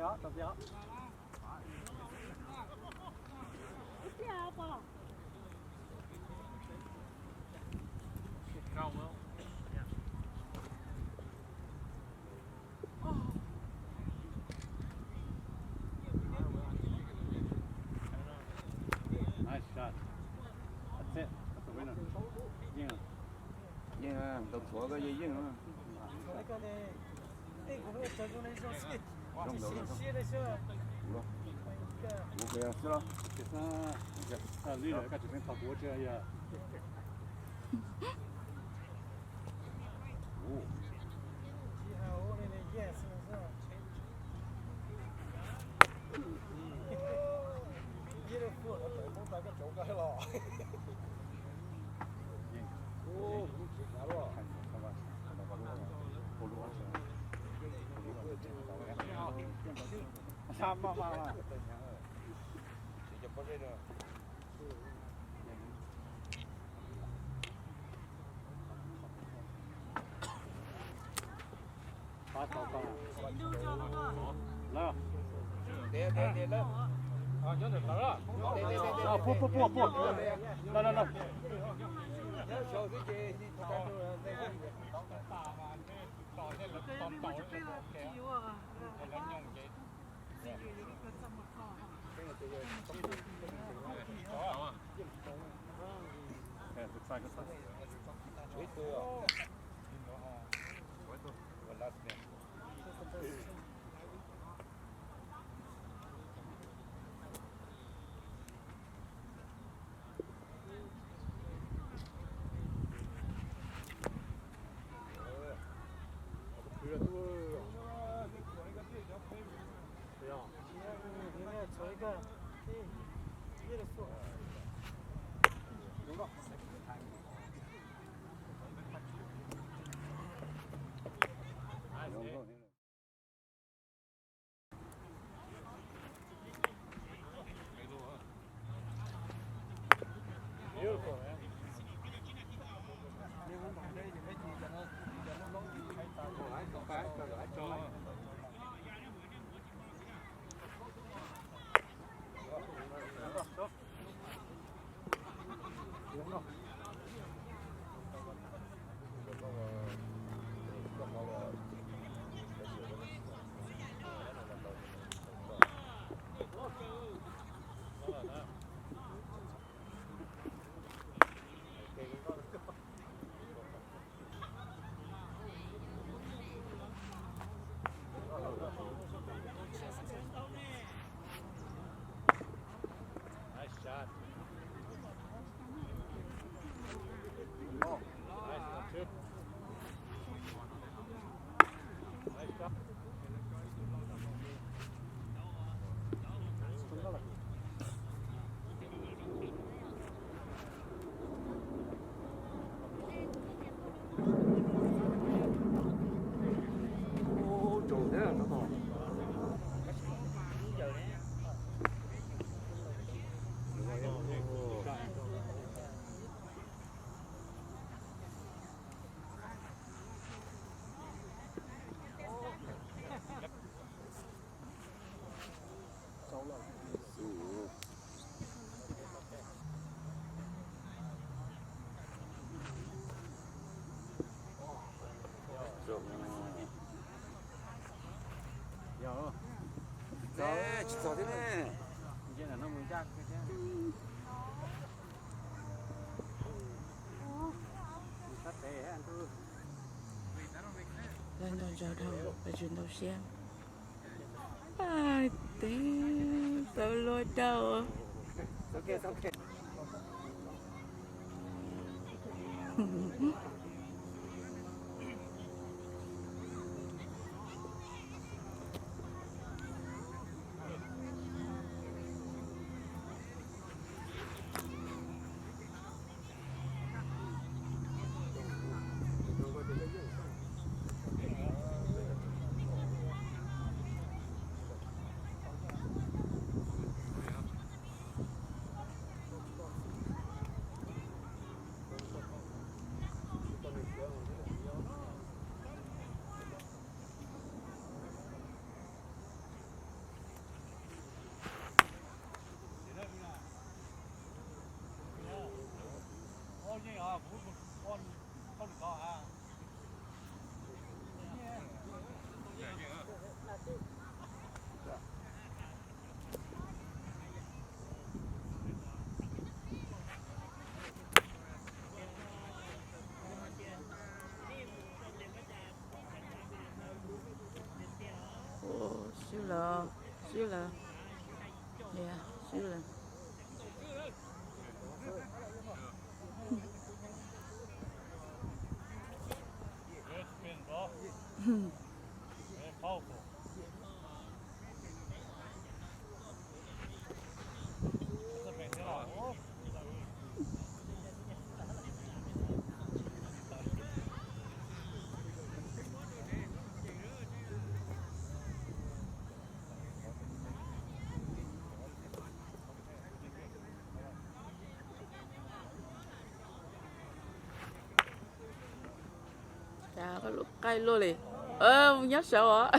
Nice shot. That's it. That's a winner. Yeej, tau thuav koj yeej yeej. Zoo ntau xwb los. Koj tsis pheej tos kuv ua tsi yog. Pub, pub, pub, pub. Los, los, los. Tsis txog thiab ne. Lawv nrog ntsaug dhau, lawv tsis ntau siab. Tib txawv luag dhau. Los swb lawm. Swb lawm. Cas koj lub qaij luaj li. Mus nyob saud os.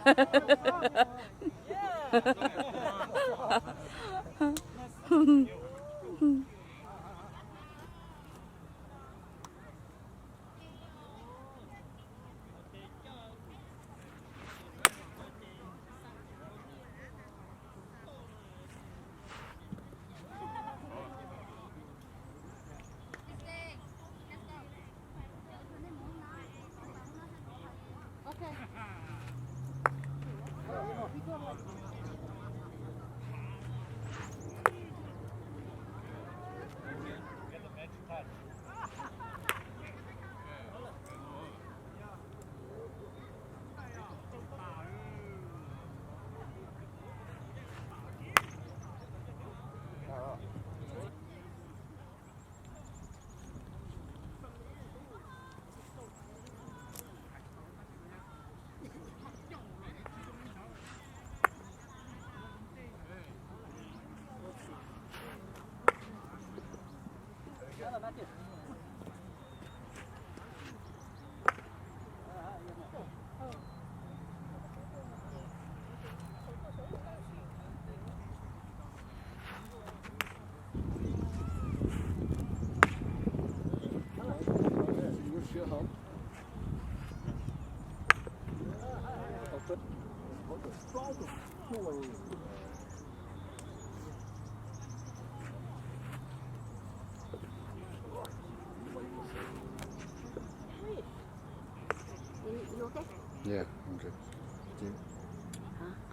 Yeah, okay.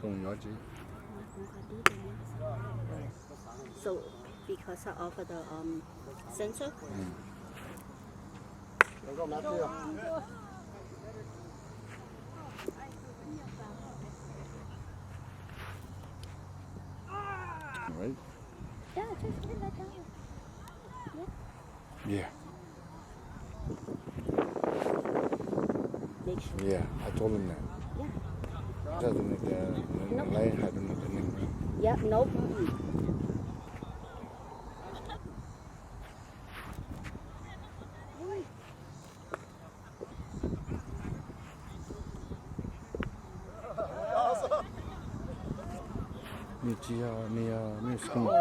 Koj mus nyob tsis. So, because of the um, sensor? Right. Yeah, just put it like that. Yeah. Yeah, I told him that. Yeah. Tias nws, nws lawv hais rau nws tias nws. Yeah, no problem. Nws tsis yog, nws yog, nws yog. Come on.